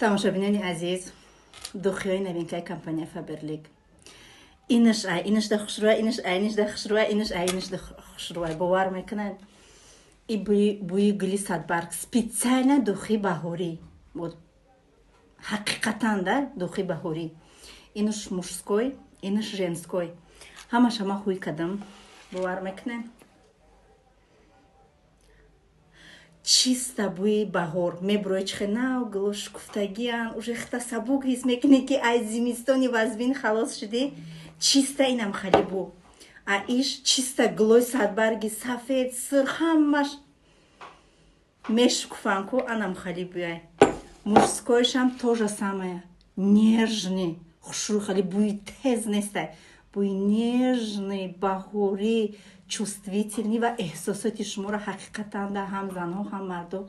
Тамошобинони азиз, духиҳои новинкаи компания Фаберлик. Инаш ай инаш да хушрӯя, инаш ай инаш да хушрӯя, инаш ай инаш да хушрӯя. Бовар мекунед, и бӯи гули садбарг, специально духи баҳорӣ. Вот ҳақиқатан да духи баҳорӣ. Инаш мужской, инаш женской. Ҳамаша ма ҳуй кардам. Бовар мекунед, чиста бӯи баҳор мебурои, чихе нав гуло шукуфтагиян, уже хта сабук ҳис мекунӣ, ки аз зимистони вазбин халос шудӣ. Чиста инам хали бу. А иш чиста гулои садбарги сафед, сурх, ҳамаш мешукуфан ку, анам хали буяй. Мужскойшам то же самое, нежный, хушрӯ, хали бӯи тез нестай, бӯи нежный, баҳорӣ, чувствительный ва эҳсосоти шуморо ҳақиқатан да ҳам занҳо, ҳам мардо.